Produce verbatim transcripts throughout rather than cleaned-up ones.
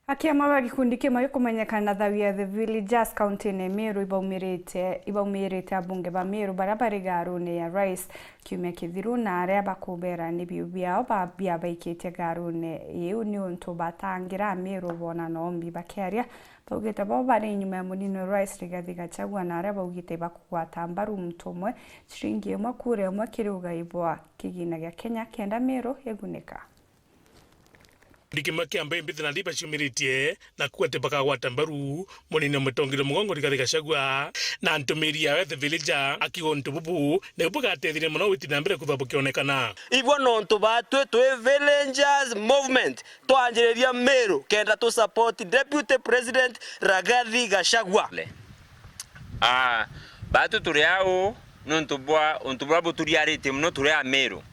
Akiama ba gikundi kimwe gikumenyekana na thawi ya The Villagers kaunti-ini ya Meru ibaumirite, ibaumirite abunge ba Meru baria bari garune ya rais kiumia kithiru, na aria bakubera ni biu biao ba-, biabaikitie garune iu ni untu batangira Ameru bona nombi. Bakiaria, baugite bo bari nyuma ya munini wa rais Rigathi Gachagua, na aria baugite bakugwata mbaru muntu umwe, ciringi imwe kura imwe kiri ugai bwa kigina gia Kenya kenda Meru igunika. Gikundi kimwe kia mbeimbithi na ndiba ciumiritie na kuuga ati bakagwata mbaru munini wa mutongeria mugongo Rigathi Gachagua na ntumiri yawe The Villager, akiuga untu bubu nibu bugateithiria mono gwiti na mbere kwithirwa bukionekana. Ibo nontu batwi twi Villagers Movement twanjiriria Meru kenda tu support Deputy President Rigathi Gachagua. Ah, batu turi au nontu bwa untu buria buturiaritie mono turi Ameru.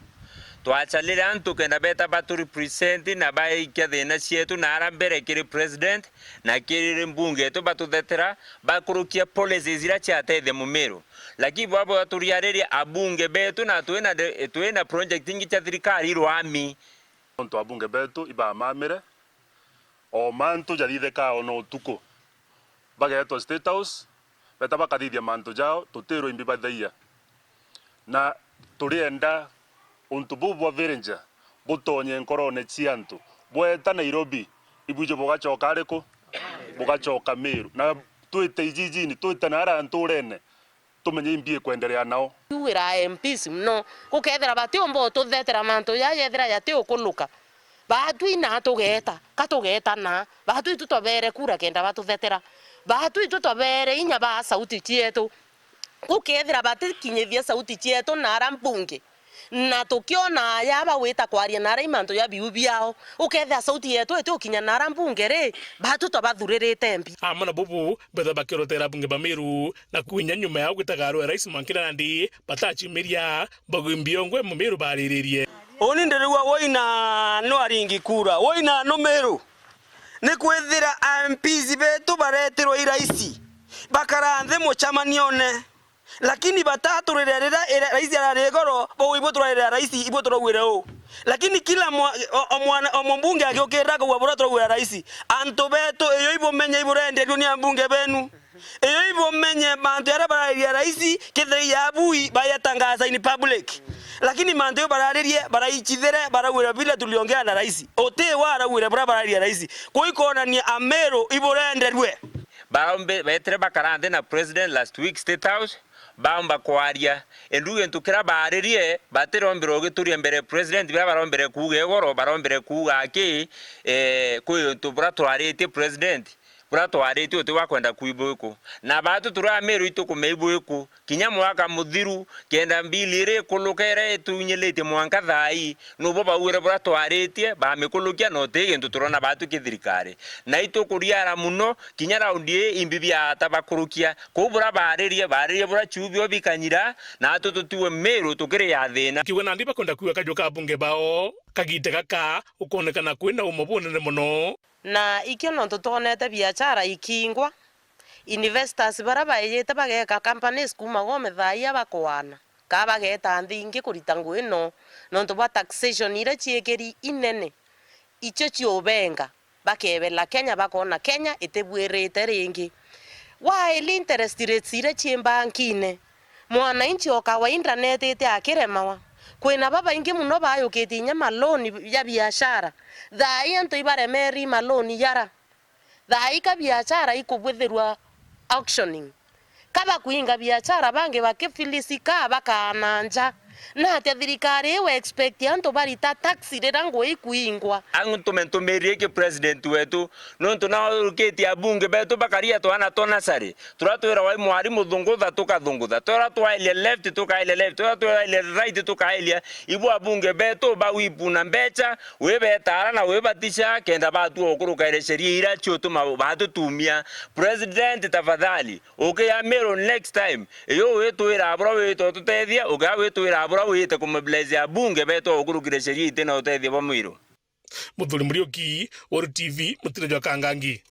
Twacalire antu kenda beta batu represent na baikia thina cietu na ara mbere kiri president na kiri mbunge yetu batuthetera, bakurukia policies iria ciatethia Mumiru. Lakini bwabo baturiaririe abunge betu na twina de-, twina project ingi cia thirikari irwami. Nontu abunge betu ibamamire, o mantu jathitheka o na utuku. Bageetwa State House, beta bakathithia mantu jao, tutirwe imbi bathaia. Na turienda untu buu bwa Villager butonye nkorone cia antu. Bweta Nairobi, ibwiji bugacoka ariku? Bugacoka Meru. Na twite ijijini, twite na ara nturene, tumenye imbi ikwenderea nao. Tuwira M Ps mono, gukethira batiumba ututhetera mantu jaja jethira jati ukuluka. Baatwi na tugeeta, ka tugeeta na, baatwi tu twabere kura kenda batuthetera. Baatwi tu twabere inya baa sauti cietu. Gukethira batikinyithia sauti cietu na ara mbunge, na tukiona aja bagwita kwaria na ara i mantu ja biu biao, ukethira sauti yetu iti ukinya na ara mbunge ri, baatwi twabathuririte mbi. Amwe na bubu, betha bakirotera abunge ba Meru, na kwinya nyuma yao gwita garwe rais mwankira nandi bataciumiria, bagwi mbiongwe Mumiru bariririe. Uni ndirigua woina no aringi kura, woina no Meru. Ni kwithira M Ps betu baretirwe i raisi, bakara nthi mucemanione, lakini bataturire riria ira-, raisi arari igoro, bau ibo turairira raisi, ibo turaugire uu. Lakini kila mwa-, o, o mwana, o mumbunge agiukirira akauga buria turaugire raisi. Antu betu, iyo ibumenye iburenderio ni ambunge benu. Iyo ibumenye mantu jaria barariria raisi, kethira i ya bui, bayatangaza in public. Lakini mantu jau bararirie, baraichithire, barauire vile tuliongea na raisi. Uti wa arauire buria barariria raisi. Kuu ikonania Ameru iburenderue. Baombe-, betire bakara nthi na president last week State House, baomba kwaria. Endu gintu kiria baaririe, batirombire ugituria mbere president, biria barombire kuuga igoro, barombire kuuga aki, eh, kwi untu buria twaritie president. Buria twaritie uti bwa kwenda kuibwiku. Na baatu turi Ameru itukumea ibwiku. Kinya mwaka muthiru, kenda mbili iri ikuluka iria itunyilitie mwanka thaa ii, nubo baugire buria twaritie, bamikulukia, na uti gintu turona baatu ki thirikari. Na itukuriara mono, kinya raundi ii imbi biata bakurukia. Kuu buria baaririe, baaririe buria ciu bio bikanyira, na atu tutiwe Meru tukiri ya thina. Kiuga nandi bakwenda kuigua kaju ka bunge bao, kagite gaka, ukonekana kwina umo bunene mono. Na ikio nontu twonete biachara ikingwa, investors baria baijite bageeka companies kuuma Gome thaa ii bakwaana, kaa bageeta nthi ingi kurita ngugi no, nontu bwa taxation iria ciikiri inene, icio ciubenga, bakebela Kenya, bakoona Kenya itibwirite ringi. While interest rates iria cii mbankine, mwananchi o kawaida neetite akiremawa. Kwina babaingi mono baayukitie inya maloan ya biashara. Thaa ii antu ibaremeri maloan yara. Thaa ii ka biachara ikubwithirwa auctioning. Ka bakuinga biachara bangi bakifilisika bakaana nja. Na atia thirikari iu expect antu barita tax riria ngugi ikuingwa? Antu mentumirie ki president wetu, nontu nao urukitie abunge betu bakaria twana twa nasari. Turia twiragwa i mwarimu thungutha, tukathungutha. Turia twailia left, tukailia left. Turia twailia right, tukailia. Ibu abunge betu bawipuna mbecha, wibetaara na wibatisha, kenda batua ukurukaire sheria iria ciutuma batutumia. President, tafadhali, ukia Meru next time, iyo witwira buria wite ututethia, ukia witwira buria wite kumobilize abunge betu ukurukire sheria itina utethia bwa Mwiru. Muthuri Muriuki, Weru T V, mutino jwa Kangangi.